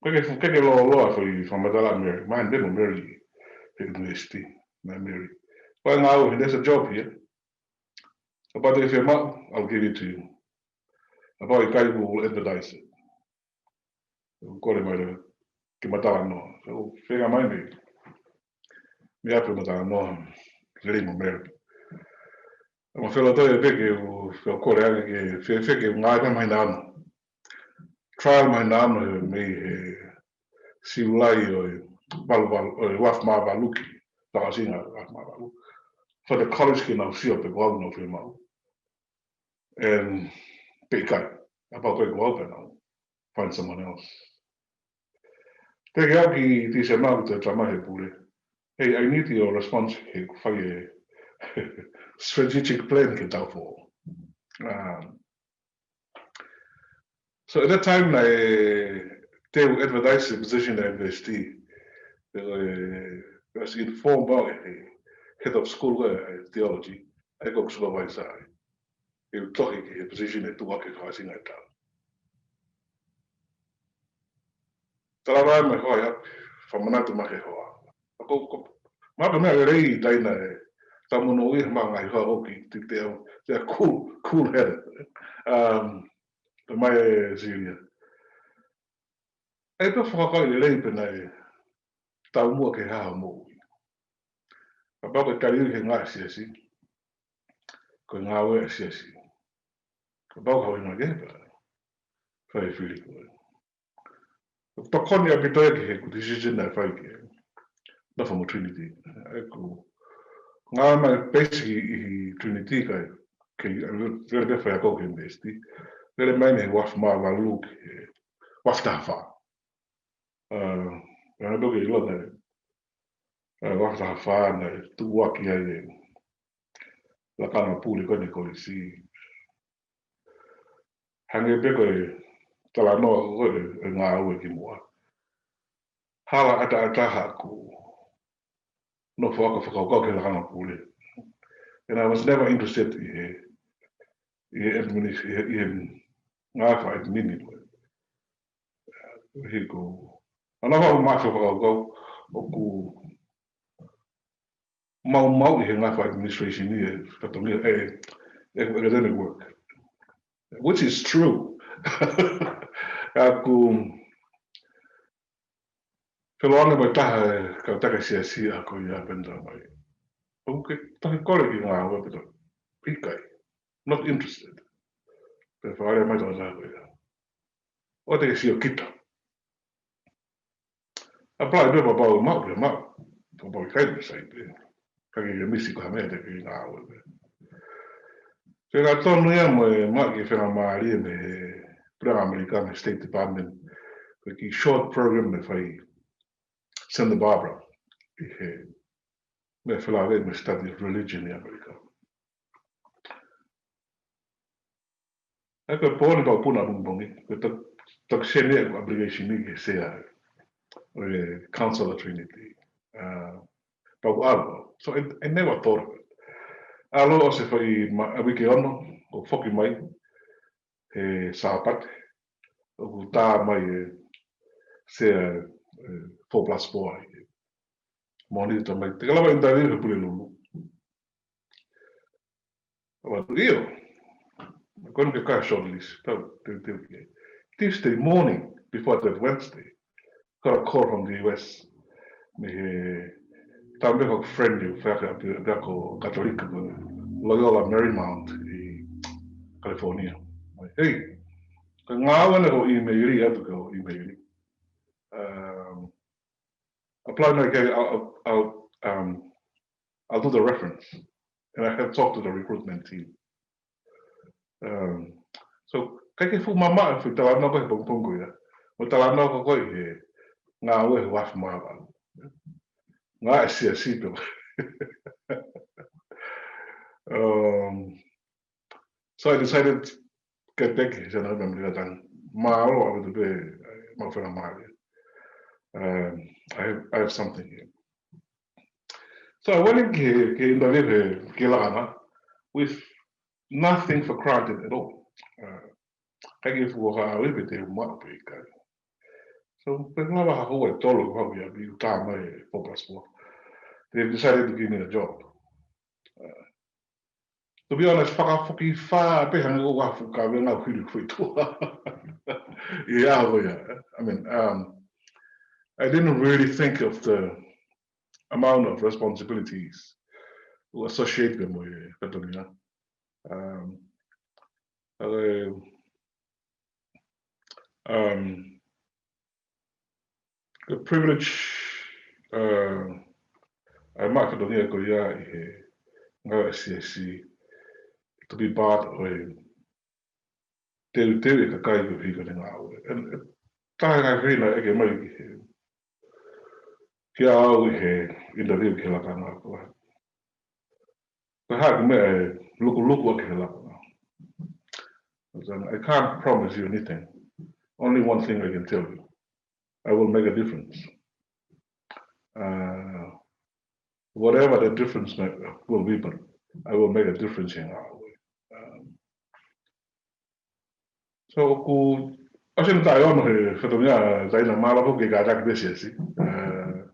Ko e ke, ke ke lōloa foʻi fakamatala Mary, mai pē mo Mary, he university, mai Mary. Ko e ngāue, there's a job here. Kapau te ke fiemaʻu, I'll give it to you. Kapau ʻikai, we'll advertise it. Kole mai leva ke ma talanoa. So, feinga mai mei, mei ʻapi ʻo ma talanoa, lelei mo Mary. Ma felotoi pē ke u, ke u kole ange ke, fe, fe ke u ngāue pē māhina ono. Trial māhina ono he mei he Siulai ʻo e valu valu, ʻo e uaafe mā valu ki he fakaʻosinga uaafe mā valu. Fai e college ke nau sio pe ko au naʻa nau fiemaʻu. And pe ʻikai, kapau ʻikai ko au pē nau find someone else. Teʻeki ai ke ʻi ai ha meʻa ʻoku te tala mai he pule. Hey, I need your response ke u fai e strategic plan ke tau fō. Um, so at that time, naʻe, te u advertise the position at university. Uh, was informed about it, head of school, uh, theology. ʻA ia ko e supervisor. ʻE u tohi ki he position ʻe tuʻu hake fakaʻosinga e taʻu. Talavai mai hoa ia, fakamanatu mai he hoa. Ako, ko, ma ka meʻa lelei taina e, ta mono ui ma ngaahi hoa ko ki, ti te au, te a cool, cool head. Um, te mai e Siria. ʻE pe fakakai lelei pe naʻe, taumuʻa ke haha moʻui. Kapau ko e tali he ngaahi siasi, ko e ngāue siasi. Kapau ka ui ngaahi kehe pē, fai fili ko e. Tokoni ʻaupito ia ki heʻeku decision naʻe fai ke nofo mo Trinity. ʻEku ngāue mai peisi ʻi, ʻi Trinity kai, ke lele pē faiako ki he university. Lele mai mei he uaafe mā valu ki he uaafe taha fā. Uh, ʻa ia naʻe toki ʻilo naʻe, uh, uaafe taha fā naʻe tuʻuaki ai e lakanga pule ko eni e kolisi. Hangē pē ko e talanoa ko e, e ngāue kimuʻa. Hala ʻataʻatā haʻaku nofo ʻo fakakaukau ki he lakanga pule. And I was never interested ʻi he, ʻi he adminis-, ʻi he, ʻi he ngāue faka-admin. He ko, ana hau ma fakakaukau ʻoku maumau ʻi he ngaahi administration ni e fatongia e, e, academic work. Which is true. ʻOku feloanga mai taha e kau taka siasi ʻa ko ia pē naʻa mai. ʻOku ke tahi kole ki ngāue pē ta. ʻIkai. Not interested. Pe fale mai taha ko ia. ʻO te ke sio kita. Apply pē kapau maʻu, pē maʻu. Kapau ʻikai pē sai pē. Ka ke ke misi ko ha meʻa te ke ngāue pē. Fenga tonu ia mo e maʻu ke fenga mālie mei he Puleʻanga ʻAmelika mei he State Department. Ko e kiʻi short program naʻe fai Santa Barbara. ʻI he meʻa felāveʻi mo e study of religion ʻi ʻAmelika. ʻA ia ko e pō ni pau puna ʻapongipongi, ko e tok-, toki seni e application ni ki he sea ʻo e Council of Trinity. Uh, pau ʻalu. So I, I never thought of it. ʻAlu ʻo se fai ma-, ʻa e uike ono, ʻo foki mai, he Sāpate, ʻoku tā mai e sea, e four plus four ai. Mōnita mai, te ke lava interview he Pulelulu. ʻO atu ʻio. Ko eni ke kai shortlist, tau, te, te, te. Tuesday morning, before that Wednesday, got a call from the U S. Mei he tau mei he friend ʻi he faka, faka ko Katolika ko Loyola Marymount ʻi California. Hey, ka ngāue na ko email atu ko email. Um, apply mai ke, I'll, I'll, I'll, um, I'll do the reference. And I have talked to the recruitment team. Um, so, kai ke fuʻu mamaʻo e fuʻu talanoa ko ē he pongipongi ko ia. Mo e talanoa ko ē he ngāue he uaafe mā valu. Ngāue siasi pē. Um, so I decided ke teki he sana me mea tang. Mālō ʻaupito pē mau fela mali. Um, I have, I have something here. So I went in ke, ke interview he, ke lakanga with nothing for granted at all. Uh, kai ke fua ha awe pe te uma pe kai. So, pe ngā waha hoa e tolo, ha wia bi uta mai e four plus four. They decided to give me a job. Uh, to be honest, fakafoki fa pe hanga o wafu ka venga hili fui tua. Yeah, oh yeah. I mean, um, I didn't really think of the amount of responsibilities who associate them with Petonia. Um, uh, um, the privilege, uh, ʻa e maʻa Petonia ko ia ʻi he ngāue S C S C to be part of a teuteu e kakai ko hika ne ngāue. And, uh, taha ngā whena ʻeke mai ki he, ki au ʻi he interview ki he lakanga ko. Ka hake me e lukuluku ake he lakanga. I can't promise you anything. Only one thing I can tell you. I will make a difference. Uh, whatever the difference may, will be, but I will make a difference in our way. Um, so, ku, ʻosi ʻene taʻu ono he Petonia, taina mālō ko ke kātaki pesiesi. Uh,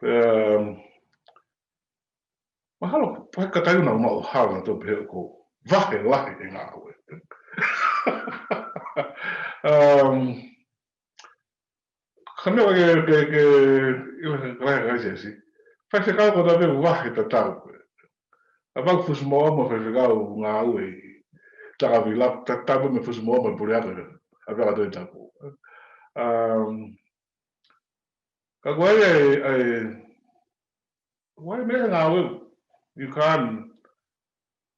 um, mahalo, pae ka taina ma o hala to pe ko vahe lahi e ngāue. Um, Ka mea ke, ke, ke, ila ke kalai kai sesi. Faifekau ko tape vahe tatau. A vau fusi mo ama faifekau ngāue. Taka vila, tatau me fusi mo ama pule ako. A vaka toi tapu. Um, ka ko ai, ai, ai, wai me ngāue. You can't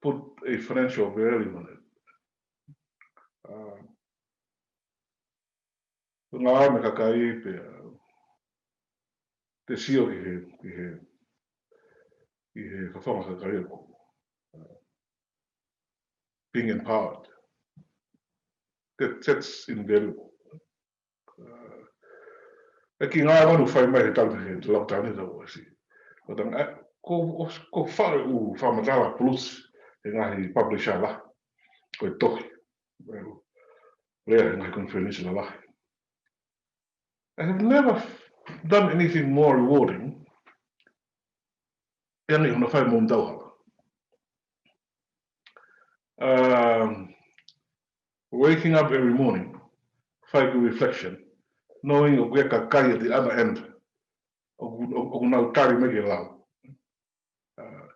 put a financial value on it. Um, Ngā me kakai pe, uh, te sio ki he, ki he, ki he fafonga kakai ko, uh, being empowered. That, that's invaluable. Uh, e ki ngā manu fai mai he tau he lockdown he tau asi. Ko tang, eh, ko, ko fare u famatala plus he ngaahi publisher la. Ko e tohi. Well, lea he ngaahi conference lalahi. I have never done anything more rewarding than ʻi hono fai mo tau hala. Um, waking up every morning, fai ku reflection, knowing ʻoku ʻi ai e kakai at the other end, ʻoku, ʻoku, ʻoku nau tali mai ke lau. Uh,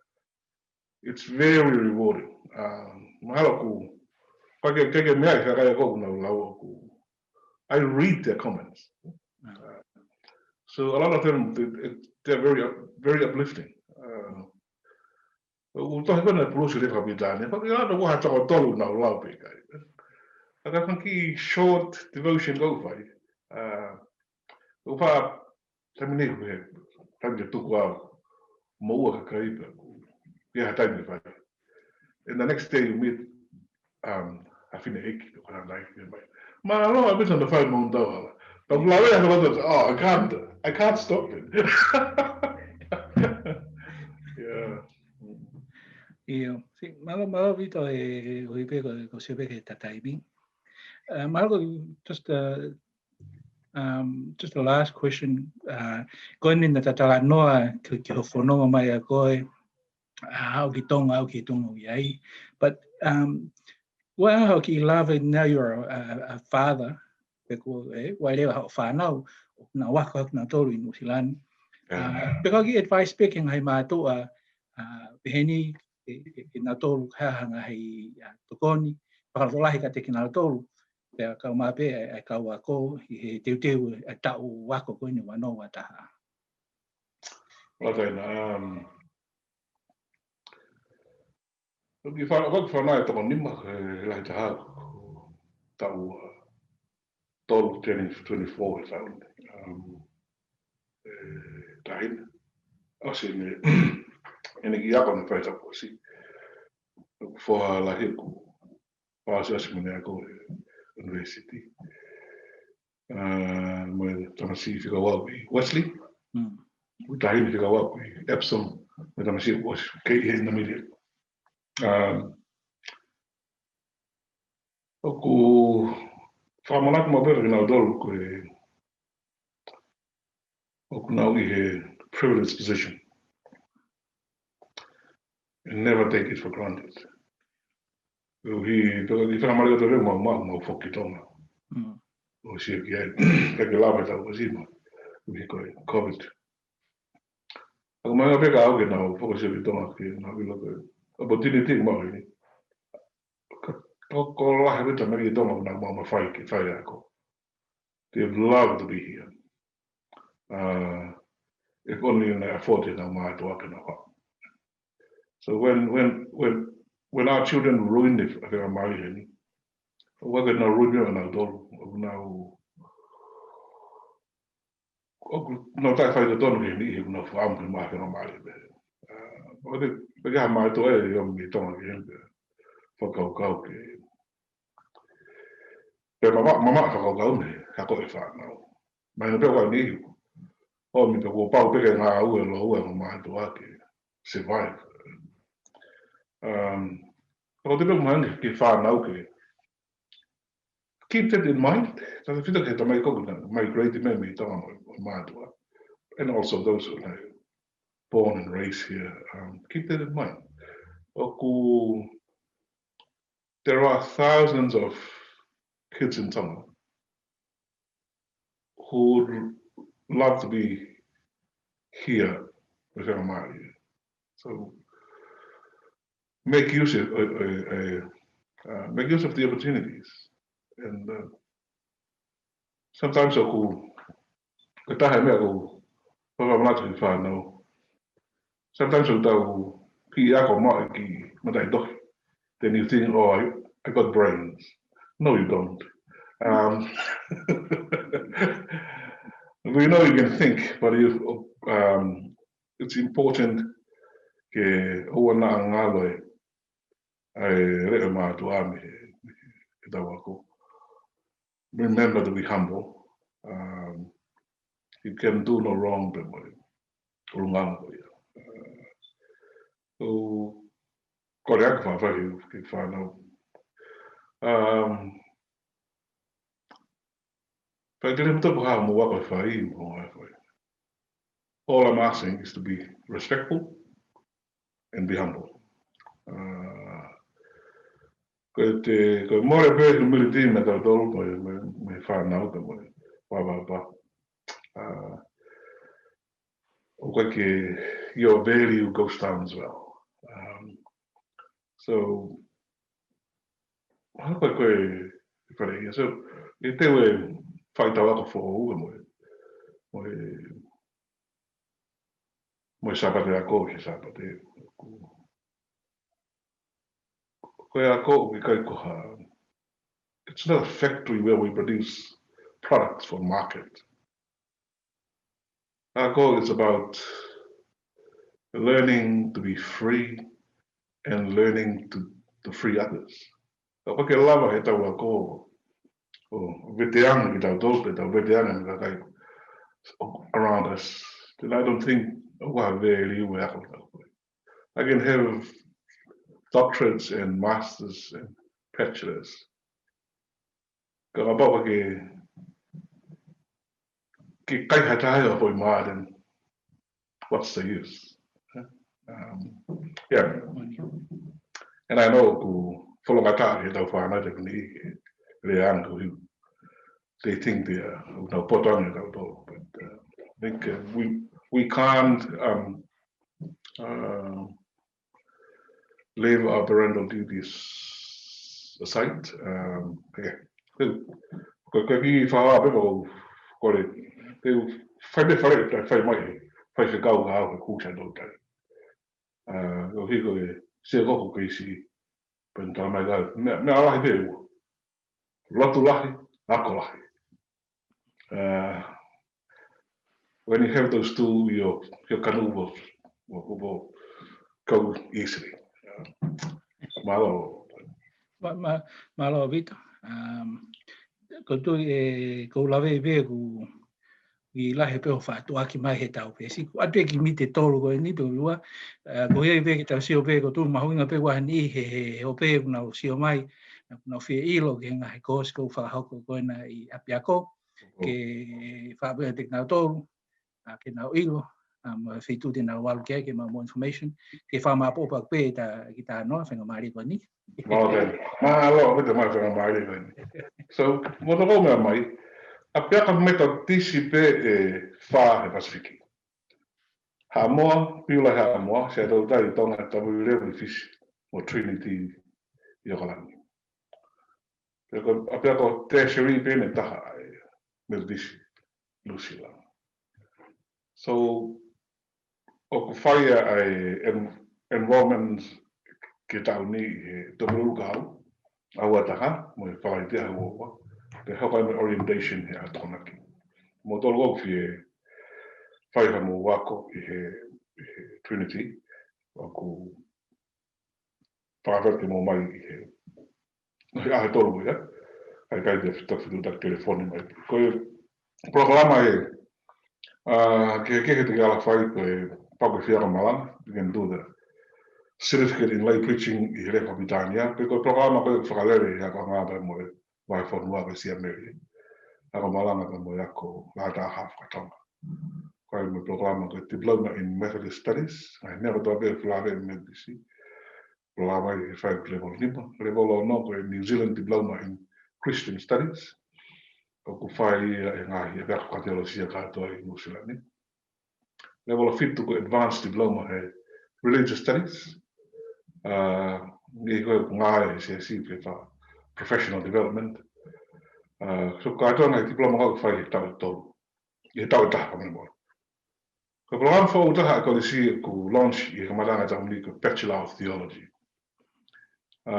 it's very rewarding. Um, mahalo ku, ka ke, ke, ke mea i kakai ko ʻoku nau lau ʻoku. I read their comments. Uh, so a lot of them, they, they're very, up- very uplifting. Uh, ʻoku tohi kona pulusi le kapitani, ka ke ʻalu ʻoku ha toko tolu nau lau pe kai. Ka ka ki short devotion ko fai. Uh, ʻoku fa Taimi nei ko he, taimi ke tuku au, mo ua kakai pe, ke ha taimi fai. And the next day you meet, um, a fine eki, ko ha nai ke mai. Mālō, a mita na fai mo tau hala. But lau e, oh, I can't, I can't stop it. Yeah. ʻIo, si, mālō, mālō Vito e, e, ui pe ko, ko sio pe ke ta taimi. Uh, mālō, just, uh, Um, just the last question. Uh, ko eni na tatala noa ki, ki ho fononga mai a koe, uh, au ki Tonga, au ki Tonga ʻi ai. But, um, well, au ki lava, now you're a, a father, pe ko, eh, ua leva ho fānau, na waka na tolu ʻi New Zealand. Uh, pe ko ki advice pe ke ngaahi mātuʻa, uh, peheni, e, e, e na tolu ha, ha ngaahi, uh, tokoni, fakalotolahi ka te ki na tolu. Pea kau mā pē, e, e kau ako, ʻi he teuteu, e taʻu ako ko eni ua noa ua taha. Lataina, um, ki fa-, ki fana e toko nima, e, lahi taha, taʻu, uh, tolu, twenty, twenty-four, e taʻu. Um, e, taina. ʻOsi ne, ʻene ki ako ne fai tapu ʻosi. Foha lahi ku, fāsiasi mene ako, e, university. ʻA, mo e tamasiʻi fika ua ʻi Wesley. Mm. Mo e taʻahine fika ua ʻi Epsom. Mo e tamasiʻi ʻoku kei ʻi he intermediate. Um, ʻoku fakamanatu maʻu pē kinautolu ko e ʻoku nau ʻi he privileged position. And never take it for granted. ʻUhi, toko ki fakamālō atu leva mau, mau, mau foki ki Tonga. Mm. ʻO sio ki ai, ka ke lava tau ʻosi ma. ʻUhi ko e COVID. ʻOku mahuʻinga pē ka au ke nau foki sio ki Tonga ke nau ʻilo ko e opportunity mau heni. Ka tokolahi pē tamai ki Tonga ʻoku nau mau mafai ke fai ako. They'd love to be here. Uh, if only in the afford in our mind to work in our. So when, when, when, when our children ruin the fakamālie heni, ʻoku ʻikai ke nau ruin ʻe nautolu, ʻoku nau, ʻoku nau taʻefaitotonu heni, he ʻoku nau fakaʻamu ke maʻu fakamālie pē. Uh, ʻoku te, pea ke ha mātuʻa ʻe ʻomi Tonga ki heni pē. Fakakaukau ke Pea mama, mama fakakaukau mei he ako e fānau. Mahino pē ʻoku ʻi ai e ihu. ʻO mi pē kuo pau pē ke ngāue loa ʻa e mātuʻa ke survive. Um, ʻoku te pē mahino ke fānau ke keep that in mind. Tangata ko ē tamai ko ē ʻoku migrate mai mei Tonga mo e mātuʻa. And also those who are born and raised here. Um, keep that in mind. ʻOku There are thousands of kids in Tonga who would love to be here with their family. So make use of, uh, uh, uh, make use of the opportunities. And, uh, sometimes ʻoku, ko e taha e meʻa ʻoku fakamanatu ki he fānau. Sometimes ʻoku tau kiʻi ako mai ki he mataʻitohi. Then you think, "Oh, I, I got brains." No, you don't. Um, we know you can think, but you, um, it's important ke ʻoua naʻa ngalo e, e leʻo mātuʻa mei he, he tau ako. Remember to be humble. Um, you can do no wrong, pea mo e ʻulungaanga ko ia. Uh, ʻo kole ʻeku faʻa fai ki he fānau. Um, pea ke lehemu tapu ha mo ako e fai, mo e fai. All I'm asking is to be respectful and be humble. Uh, ko e te, ko e mole pē humility mei tautolu, mo e, mo e, mo e fānau, pea mo e, pā, pā, pā. Uh, ʻoku ʻikai ke, your value goes down as well. Um, so, hā ko e, ko e, fale ia. So, ʻi he teu e fai tau ako foʻou, mo e, mo e, mo e Sāpate ako, ki he Sāpate. Ko e ako ʻoku ʻikai ko ha, it's not a factory where we produce products for market. Ako is about learning to be free and learning to, to free others. Ka ʻoku ʻikai ke lava he tau ako ʻo veteange kitautolu, pe tau veteange e kakai around us. Then I don't think ʻoku ʻi ai ha value ʻa e ako. I can have doctorates and masters and bachelors. Ka kapau ʻoku ʻikai ke, ke kaihaʻa ʻa e foʻi mā, then what's the use? Um, yeah. And I know ʻoku folongataʻa he tau fānau te kuni ke lea ange ko hiu. They think they are, ʻoku nau poto ange tautolu. But, uh, I think, uh, we, we can't, um, uh, leave our parental duties aside. Um, okay. Ko, ko e kiʻi fakaʻā pē ʻoku ou kole. Te u fai pē fale, fai mai, fai fekau ka au he kū sa tau tai. Uh, ʻo hiko e, se koko keisi, pea tau mai ka, meʻa, meʻa lahi pē ua. Lotu lahi, ako lahi. Uh, when you have those two, your, your canoe will, will, will go easily. Uh, mālō. Ma-, ma-, mālō, Vito. Um, Ko tu e, ko u lave pē ʻoku ʻi lahi pē ʻo fakatuʻaki mai he tau pē. Siʻi ʻoatu e kiʻi miniti ʻe tolu ko eni pe ua, ʻa, ko ia pē ke tau sio pē ko tu mahuʻinga pē ʻa e niʻihi he, he, he ʻoku pē ʻoku nau sio mai, ʻoku nau fie ʻilo ki he ngaahi kōsi ʻoku fakahoko ko ena ʻi ʻapiako, ke faʻa pē ʻiate kinautolu, ʻa, ke nau ʻilo, ʻa, mo e feituʻu te nau ʻalu ki ai ke maʻu more information, ke fakamāʻopoʻopo pē ʻeta kiʻi talanoa faingamālie ko eni. Mālō, mālō, ko e mālō faingamālie ko eni. So, mo toko meʻa mai, ʻapiako Metotisi pē ʻe fā he Pasifiki. Haʻamoa, Piula Haʻamoa, Siaʻatoutai Tonga, Tapuʻi Levu ʻi Fisi, mo Trinity ʻi ʻOkalani. Pea ko e ʻapiako tertiary pē ʻe taha ʻa e Metotisi Nuʻusila. So, ʻoku fai ʻa e en-, enrollment ki he taʻu ni he Tupululu Kahaʻu, ʻaho ua taha, mo e Falaite ʻaho ua ua, pea hoko ai mo e orientation he ʻaho Tokonaki. Mo tolu ʻoku fie fai ha mo ako ʻi he, ʻi he Trinity, ʻoku fakafeʻao ke mou ō mai ʻi he, ʻi he ʻaho ʻe tolu ia. ʻIkai ke toe fitu, fitu taki telefoni mai. Ko e polokalama ē, ʻa, kehekehe te ke ala fai ko e pau ke fie ako malanga, you can do the certificate in lay preaching ʻi he lea fakapilitānia, pe ko e polokalama ko e fakalele he ako ngāue mo e vahefonua ko e Siameli. Ako malanga pea mo e ako Lātā Hā faka-Tonga. Ko e mo e polokalama ko e Diploma in Methodist Studies, ngaahi meʻa kotoa pē ʻoku lave ʻi he Metotisi. Polokalama ʻe fai ʻi he level nima, level ono ko e New Zealand Diploma in Christian Studies. ʻOku fai ia ʻe he ngaahi ʻapiako fakateolosia kātoa ʻi Nuʻusila ni. Level fitu ko e Advanced Diploma he Religious Studies. ʻA, ʻi he ko e ngāue he siasi pe fai professional development. ʻA, so kātoa ngaahi diploma ʻoku fai he taʻu ʻe tolu. ʻI he taʻu ʻe taha, fakamolemole. Ko e polokalama foʻou taha ʻa e kolisi ʻoku launch ʻi he kamataʻanga ʻo e taʻu ni ko e Bachelor of Theology. ʻA,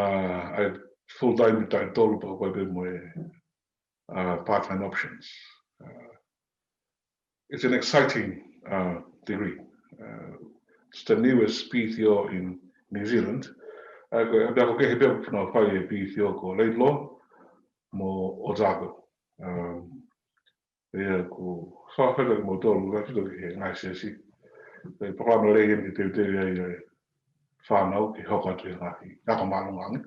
ʻa e full time taʻu ʻe tolu pea ʻoku ʻi ai pē mo e, ʻa, part time options. ʻA, it's an exciting, uh, degree. Uh, it's the newest B T O in New Zealand. ʻA, ko e ʻapiako kehe pē ʻoku nau fai e B T O ko Laidlaw mo Otago. Um, ʻIa, ʻoku fakafetaʻi mo tolu, ka kito ki he ngaahi siasi. Ko e polokalama lelei eni ke teuteu ai ʻa e fānau ke hoko atu he ngaahi ako māʻolunga ange.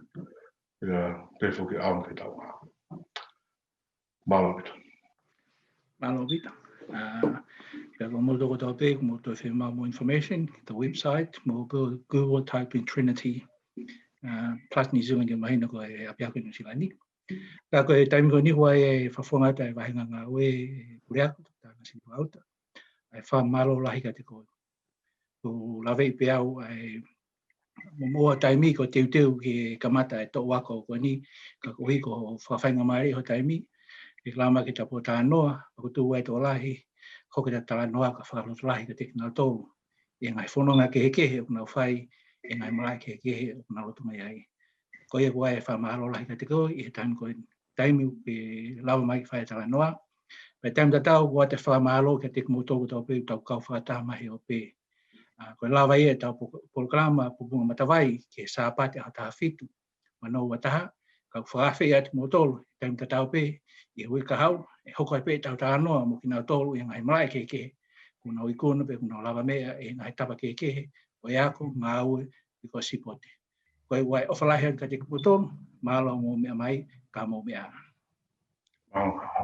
ʻIa, pehē foki ʻaonga ke tau ngāue. Mālō ʻaupito. Mālō ʻaupito. ʻA, pea ko moutolu kotoa pē, ko moutolu ʻoku fiemaʻu more information, the website, mo e Google type in Trinity, ʻa, plus New Zealand ke mahino ko e ʻapiako ʻi Nuʻusila ni. Ka ko e taimi ko eni ʻoku ʻi ai e fakafofonga ʻa e vahenga ngāue ʻa e puleako, Toketā Nasiʻi Vakauta. ʻA e fakamālō lahi kiate koe. ʻOku laveʻi pē au ʻa e momoʻo taimi ko e teuteu ke kamata e toʻu ako ko eni, ka koeʻuhi ko e fakafaingamālie ho taimi, ke lava ke ta pōtalanoa, ʻoku tuʻu ai e tokolahi, hoko ʻeta talanoa ka fakalotolahi kiate kinautolu ʻi he ngaahi fononga kehekehe ʻoku nau fai, ʻi he ngaahi malaʻe kehekehe ʻoku nau lotu mai ai. Ko ia ʻoku ʻi ai e fakamālō lahi kiate koe ʻi he taimi ko e taimi ke lava mai ke fai e talanoa. Pea taimi tatau ʻoku ʻoatu e fakamālō kiate kimoutolu kotoa pē ʻoku tau kau fakataha mai he ope. ʻA, ko e lava ia ʻetau po-, polokalama Pupunga Matavai ki he Sāpate ʻaho taha fitu, mano ua taha, ka ʻoku fakafeʻiloaki atu kimoutolu, taimi tatau pē, ʻi he uike kahaʻu, ʻe hoko ai pē ʻetau talanoa mo kinautolu ʻi he ngaahi malaʻe kehekehe, ʻoku nau ikuna pe ʻoku nau lavameʻa ʻi he ngaahi tapa kehekehe, ʻo e ako, ngāue, pe ko e sipote. Ko ia ʻoku ʻofa lahi atu kiate kimoutolu, mālō hoʻomou meʻa mai, ka mou meʻa ā. Mālō.